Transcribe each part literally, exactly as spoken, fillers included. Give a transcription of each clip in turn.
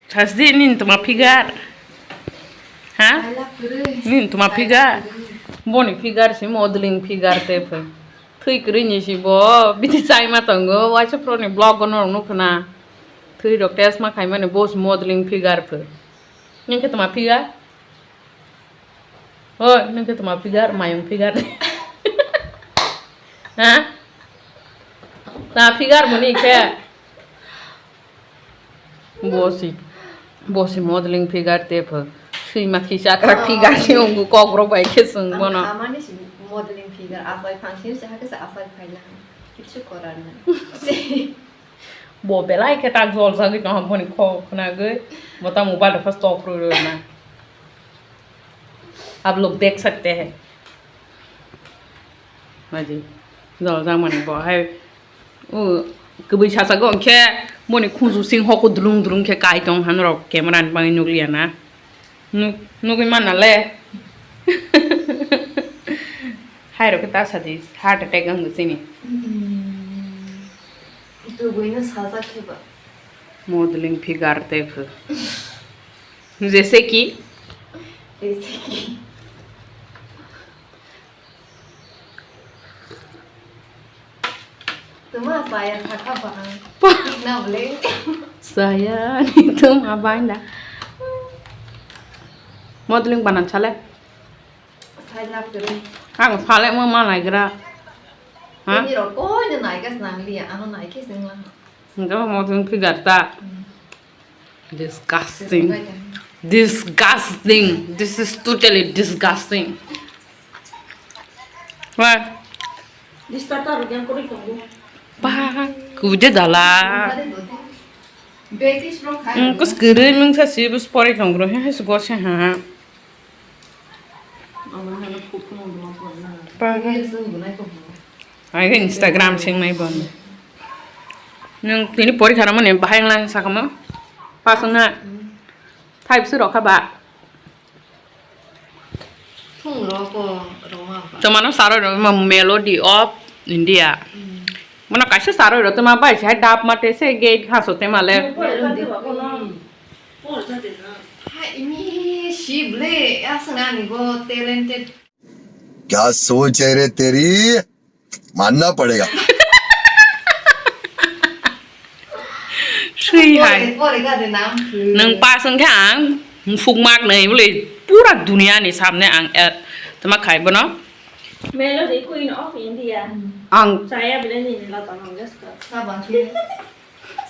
Sasdi nini tuma figure. Ha? Nini tuma figure. Boni figure si modeling figure te pho. Thwi kwrwi ni si bo bini chai ma tongo. Waisa pro ni vlog no nukho na. Thwi rok test ma khai mani bo si modeling figure pho. Nini khe tuma figure. Oi, nini khe tuma figure, mayung figure. Ha? Ta figure boni khe. Bosi, bosi modeling figure te pho. Swima kisa krak figure se wngkha kokrok bai khe chwng bono. Amani si modeling figure asai phangsi se hakhe se asai phaila. Kichu korar na. Bo belai khe tak jol jagwi tong boni kho khwnagwi. Bo ta mobile rok phas tok rw rw na. Ab log dekh sakte hai. Maji, jol jang mani bo hai, o, kwbwi sasago hwnkhe boni khunju sing hoko dulung dulung khe kai tong han rok camera ni bagwi nukliya na. Nuk-, nugwi manna le. Hai rok khe ta sadi heart attack wngwi chini. Tubui no sajak khe ba. Modeling figure te pho. Jese ki? Jese ki? Tuma saya saka ba ang. Tik na bole. Saya ni tuma banda. Modeling banan chale. Sai lap kere. Ang sale mo ma naigra. Ha? Ini rok koi na naigas nang liya, ano naikhe sing lang. Enggak mau tungki gata. Disgusting. Disgusting. This is totally disgusting. Wah. Di starter yang kori tunggu. Bah, kuja dala. Betis rong khai. Hmm, kus kiri mung sa si bus pori tunggu. He, he, su gose ha. Ang khe Instagram sengmai bo. Nwng tini porikha rwmani bahai wngla sakamo. Pass wngna. Five se rokha ba. Thung roko roma ba. Chomano saroi roma Melody of India. Mano kaisa saroi rotoma bai se hai dap mate se gate haso tema le. Hai, ini si ble, aswk ani bo talented. क्या सोच है रे तेरी, मानना पड़ेगा। Sui hai. Pore, pore ka de nam. Nwng pass wngkhe ang mufuk mak nai bole pura dunia ni samne ang, eh, tama khai bono. Melody Queen of India. Ang. Chaya bile ni la ta mang gas ka. Saba khe.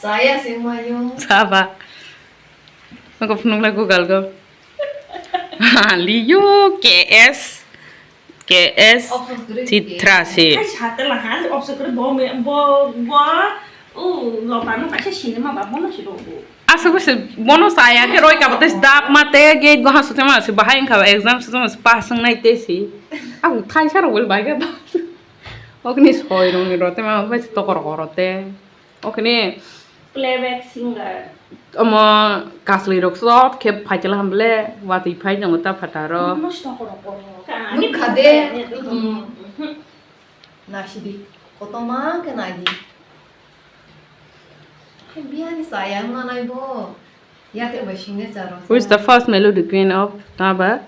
Chaya sing mayo. Saba. Nokho phunukla Google go. Liyo K S, K S Chitra se. Hai sate la ha, option kore bo me, bo, bo, o, lota no kaisa cinema ba bono si rogo. Asa ko se bono saya khe roi ka bate dap mate gate go hasu tema se bahai wngkha exam se tema se pass wngnai te si. Ang thaisa rok bole bai ga ba. Okni soi rong ni rote ma bai tokor korote. Okni playback singer. Omo kasli rok sot khe phaikhe laham ble watwi phai tongo ta phataro. Nukha de. Nasidi. Kotorma khe naidi. Biyani saya wngna nai bo. Yate bai signature rok. Who is the first melody queen of Taba?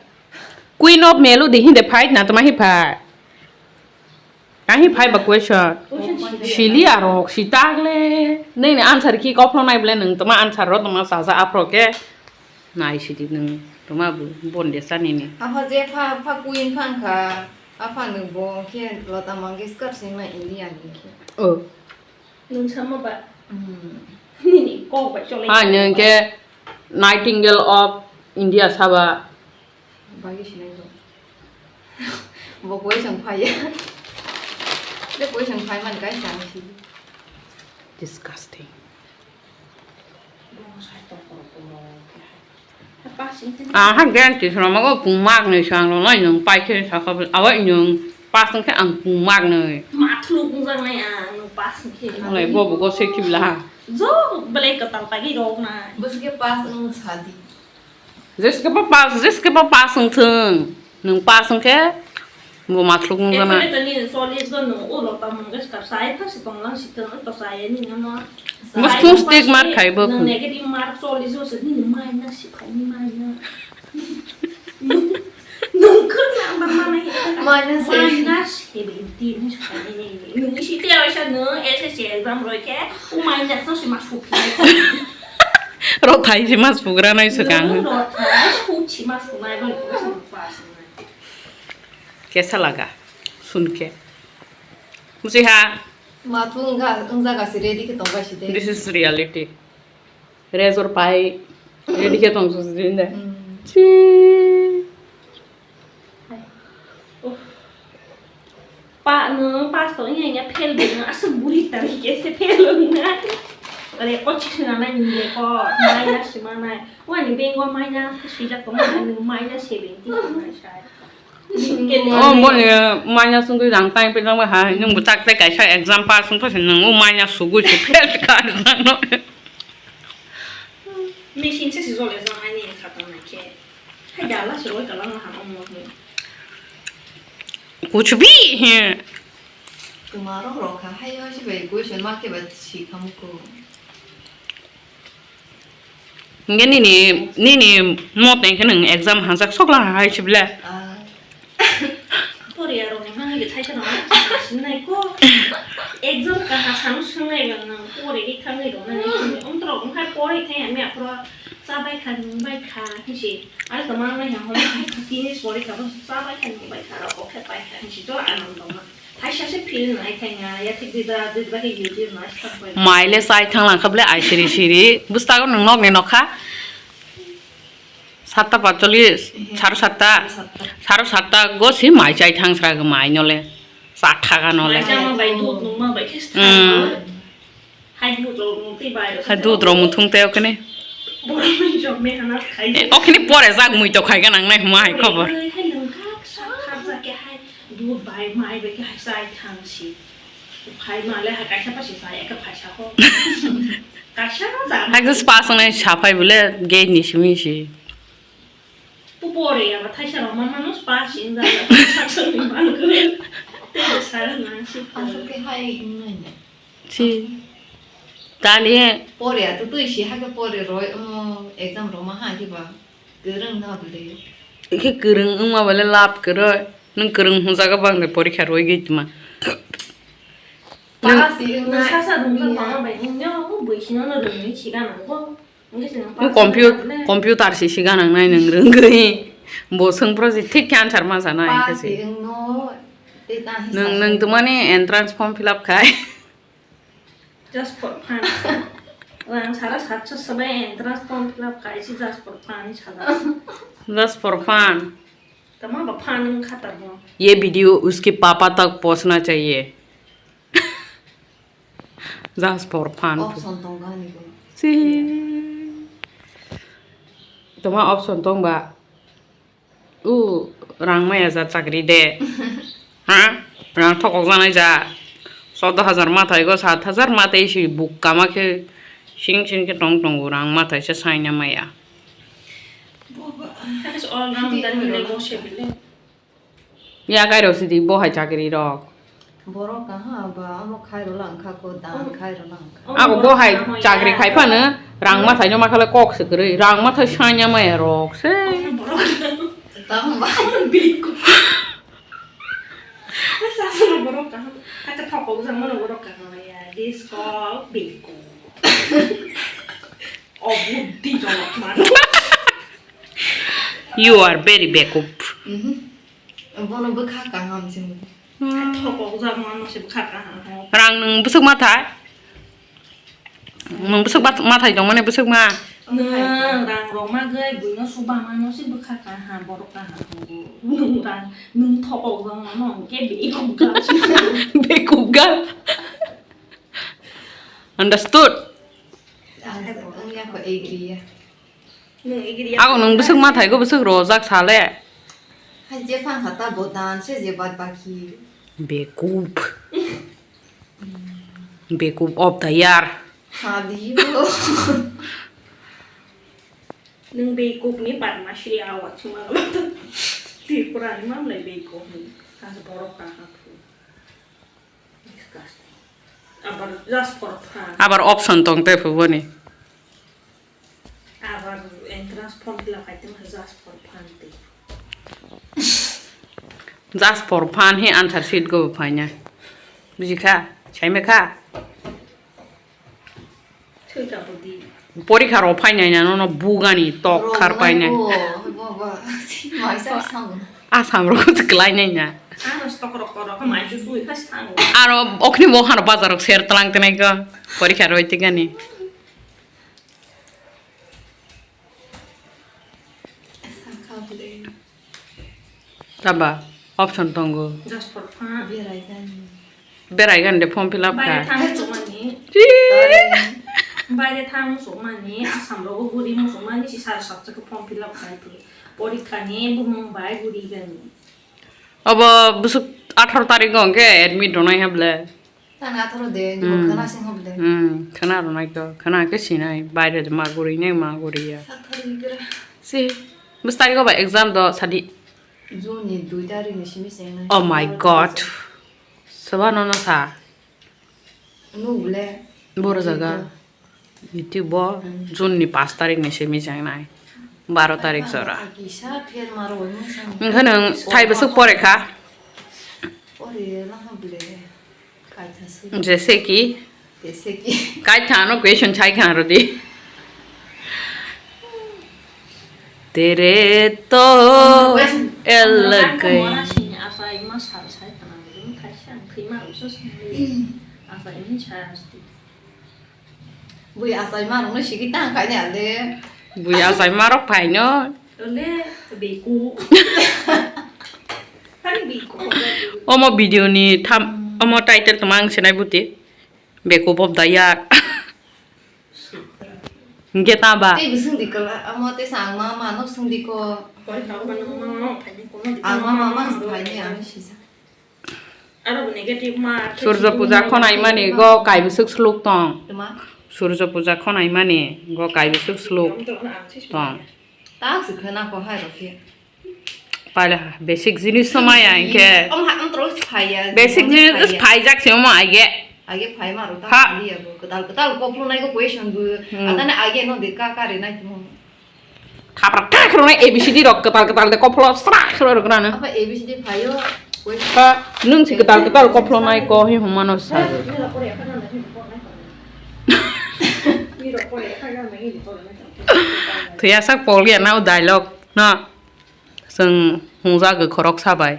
Queen of melody hindi phai na toma hi phai. Ahi phai ba question. Sili arok si tagle. Nini answer ki kophro nai ble nwng toma answer ro toma sasa aphro khe. Nai sidi nwng toma bu bonde sani ni. Apha je pha, pha queen phang kha. Apha nwng bo khe Lata Mangeshkar sing na India ni khe. Oh. Nwng sama ba. Nini kok ba chole. Ha nwng khe Nightingale of India saba. Bagwi sinai bo. Bo question phaiya. Je question phai man kai sa si. Disgusting. Ah, ha gen ti sroma go pung mak ni sang lo nai nung pai khe sa kha awai nung pas nung khe ang pung mak ni. Mathluk nung jang nai ang nung pas nung khe. Nai bo bo go se khibla ha. Jo belai katal pagi rok nai. Bus ke pas nung sadi. Jeskebo pass, jeskebo pass wng thung. Nwng pass wng khe Bo matluk nung jana. Ekole to nini chollish go nung ulo tamo hwnkhe swkang sai thang si tonglang si tong to sai nini no. Bo stung stick mar khai bo. Nung negative mark chollish go se nini minus si phai ni minus. Nung, nung khun number mana hita ka? Minus seventeen. Minus seventeen ni swkang ni ni. Nung isi te aisa nung S S C exam roi khe u minus no si mas phuk. Ro thai si mas phuk ra nai swkang. Nung ro thai si mas phuk nai bo pass nai. Kesa laga, sun khe. Musiha. Ma tu wngkha, wngjaga se ready khe tongbai si de. This is reality. Razor pai ready khe tong su din de. Hmm. Chi. Pa no, pass to nya nya fail de no, asuk buri ta ke se fail na. Are ko chi na na ni ko, minus ma na. Wani bengo minus swijak ko ma ni minus seventeen ma sai. Oh, bo ni minus wngwi rang time pe jang bai hai, nwng bwtak tei kaisa exam pass wngkha se nwng o minus sugwi se fail kha no. Machine se se jole jang ani khata na khe. Hai dala se roi kala na ha omo. Kuch bhi hai. Tuma rok rok kha hai hai se bai question ma khe ba si khamu ko. Hingke nini, nini moteng khe nwng exam hangsak sokla hai sibla. Ah. Poriya rok ni hwnwi thaisa rok sinai ko. Exam kaha sam swngnai rok nang pori ri khangnai rok nang. Omtro wngkha pori thai ami aphro chabai kha nungbai kha hisi. Ari toma nai ha hom tini pori kha chabai kha nungbai kha rok khe pai kha hisi to anam dong. Hai sase film nai thai nga, ya thik dida, dida ke YouTube nai start bai. Mai le chai thang lang kha ble ai siri siri. Bustago nwng nok ni nokha. Satta patcholish, saro satta. Saro satta. Saro satta go si mai chai thang sra go mai no le. Sa thaga no le. Mai chama bai dut nung ma bai khe. Hmm. Hai dut rok nung tei bai. Hai dut rok muthung tei okene. Borok ni jok me hana khai. Eh, okene pore jak mui to khai ga nang nai huma hai khobor. Hai nung kha sa kha ja ke hai. Dut bai mai bai khe hai chai thang si. Phai ma le hai kaisa pasi chai eka phaisa ho. Kaisa no ja. Hai khe spa sangnai sa phai bole gate ni simi si. Pu pore ya ba thaisa rok ma manu spa si da. Sak sak ni man ko. Te sa na si. Asuk ke hai hingnai ne. Si. Tani. Pore ya tu tu si ha ke pore roi omo exam rok ma ha ke ba. Kwrwng na bwle. Ikhe kwrwng wngma bwle lab kwrwi. Nwng kwrwng hwnjago bang de porikha rwgwi tma. Nwng, nwng sasa rwngkha mama bai nwng bwsino no rwngwi siganango. Nwng computer si siganangnai nwng rwngwi. Bo swng project thik khe answer ma sanai. Pass se wngno tei ta nwng, nwng tmani entrance form fill up khai. Just for fun. Rang sara satso sabai entrance form fill up kaisi just for fun sala. Just for fun. Tama ba fun wng kha tamo. ये वीडियो उसके पापा तक पहुंचना चाहिए। Just for fun. Option tong gani ko. Si. Tama option tong ba. U, rang maya ja chakri de. Ha? Rang thokok janai ja. Choudo hajar mathai go, sat hajar mathai si buk kama khe sing sing khe tong tongo, rang mathai se saina maya. That is all rounder hwnwi bo se bile. Ya kairo sidi bo hai chakri rok. Borok kaha ba amo khairok lang kha ko dan khairok lang kha. Abo bo hai chakri khai phano rang mathai no ma khala kok se kwrwi, rang mathai sanya maya rok se. Tamo ba. Borok kaha. Kata thokok jang mano borok kaha ya. Disco biko. O buddi jonok mano. You are very bekup. Mhm. Bono bwkha kaham se. Hmm. Thokok jak mano se bwkha kaham. Rang nwng bwswk mathai? Nwng bwswk bat-, mathai tongmani bwswk ma? Nwng rang rok ma gwi buino suba mano se bwkha kaham, borok kaham. Nwng rang, nwng thokok jak mano hwnkhe bekup gal. Bekup gal. Understood? Ang ya ko agree ya. Ako nwng bwswk mathai go bwswk rojak sale. Hai je phang kha ta bo dan se je bad baki. Bekup. Bekup of the year. Ha di bo. Nwng bekup ni padma shri award chuma. Tripura ni mamlai bekup ni. Borok kaham khe. Disgusting. Abar just for fun. Abar option tong te phuboni. Abar entrance form fill up khai tongkha just for fun te. Just for fun he answer sheet go phaina. Bujikha? Saimekha? Porikha rok phainai na nono bugani tok khar painai. Asam rok kwlai nai na. Aro okni bo hano bazar rok ser tlang tenai ko. Porikha roi tigani. Taba option tongo. Just for fun. Berai gani. Berai gani de form fill up kha. Baire thang sokmani. Chi. Baire thang sokmani, Assam rogo guri sokmani, si sar sabjak form fill up khai. Porikha ni bumung bai guri gani. Obo busuk atharo tarik go hwnkhe admit rwnai ha ble. Tang atharo de, Hmm. Khana sing hobde. Hmm, khana rwnai to, khana khe sinai, baire de ma guri nai, ma guri ya. Sathar higra. Si, bwsai go ba exam do sadi. June ni dui tarik ni simi sengnai. Oh my God. Soba nono sa. Nu ble. Boro jaga. YouTube bo Hmm. June ni pash tarik ni simi sengnai. Baro tarik jora. Kisa pher maro wngkha nang. Wngkha nang thai bwswk pore kha? Pore na ha ble. Kaitha se. Jese ki? Jese ki? Kaitha no question chai kha ro di. Tere to el gai. Bui achai ma rok no sigi tang khai ya le. Bui achai ma rok phai no. Ole beku. Tani beku. Omo video ni tham, omo title tama ang sinai buti. Beku bob da yar. Hingke ta ba. Tei bising di kala, amo tei sa ang ma ma no sung di ko. Ang ma ma ma phai ni ang sisa. Aro bo negative mark. Surjo puja khonai mani go kaibwswk slok tong. Tuma? Surjo puja khonai mani go kaibwswk slok tong. Tak se khana ko hai rokhe. Pale ha, basic jinis no maya hingke. Om ha, om tro phaya. Basic jinis phai jak se mo age. Age phai ma ro ta. Ha. Phai ya bo. Kedal, kedal ko phunai ko question bu. Hmm. Atane age no de ka ka re nai tumo. Thapra thak rwnai A B C D rok kwtal kwtal de kophlo srak rw rwkna nw. Apa A B C D phaio? Wait. Ha, nwng si kwtal kwtal kophlo nai ko hi hwnmano sa. Thwiya sak pol ya nw dialogue no. Chwng hwnjagwi khoroksa bai.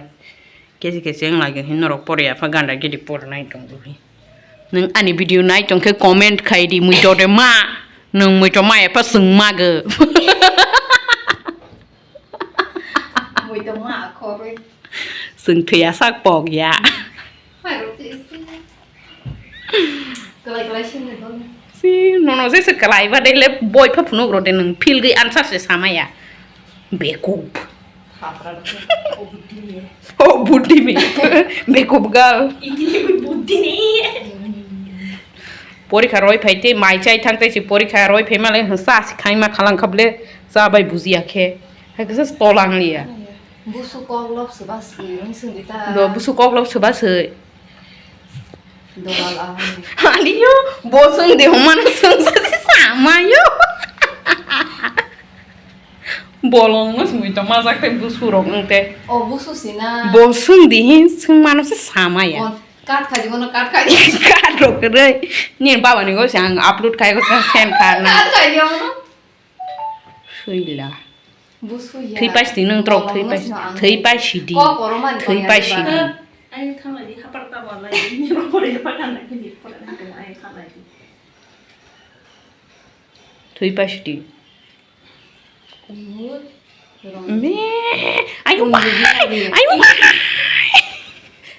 Kesi kesi wng lai khe norok pore ya pha ganda gidi pore nai tong di. Nwng ani video nai tong khe comment khai di, muitor de ma. Nwng muitor ma epha chwng ma gw. Muitor ma khoroi. Chwng thwiya sak pok ya. Hai roti isi. Kalai kalai sini dong. Si nono jese kalai ba de le boi pha phunuk ro de nwng phil gwi answer se sama ya. Bekup. Thapra rok. O buddhi me. O buddhi me. Bekup gal. Itini koi buddhi nei. Porikha roi phai te mai chai thang te si porikha roi phai male sa si khai ma khalang khable sa bai bujiya khe. Hai khe sa tolang liya. Busu kok lop se ba sui rong sung di ta. Do busu kok lop se ba sui. Dolal ahai. Aliyo, bo sung di humano sung sa si sama yo. Bolong no sui to majak te busu rok ng te. O busu sina. Bo sung di hin sung mano se sama ya. Kat khai di bono kat khai di. Kat rok re. Ni baba ni go sang upload khai go sang send kha na. Kat khai di bono. Suila. Busu ya. Thwi paisidi nwng trok thwi paisidi. Thwi paisidi. Kok koromani thwi paisidi. Ai thanglai di hapar ta ba lai ni ro pore pa kan lai ni pore na ko ai thanglai di. Thwi paisidi. Kumur. Me. Ayo. Ayo.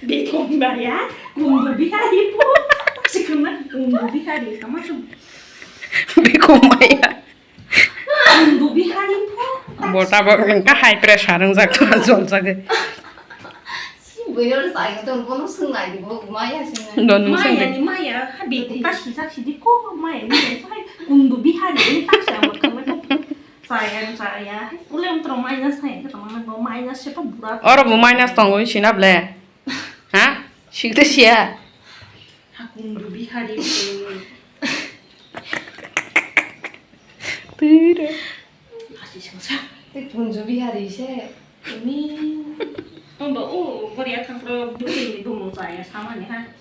Bekom ba ya. Kumur bihari po. Sikuna kumur bihari sama tu. Bekom ba ya. Hindu Bihari pho. Bo tabok wngkha high pressure wngjak, joljagwi. Si bwrwi sai to bono swngnai di bo maya swngnai. Do nwng swng di. Maya ni maya ha beko ta sijak sidi ko maya ni maya hai Hindu Bihari ni ta sa mo khamai ko. Saya saya. Ule um tro minus hai ka tama bo minus se pa bura. Oro bo minus tongo sina ble. Tik ta siya. Hakung rubi hari. Tira. Asi sengsa. Tei Punju Bihari se. Ini. Omba o Korea thangpro bwtwi ni bumung chaya samani ha.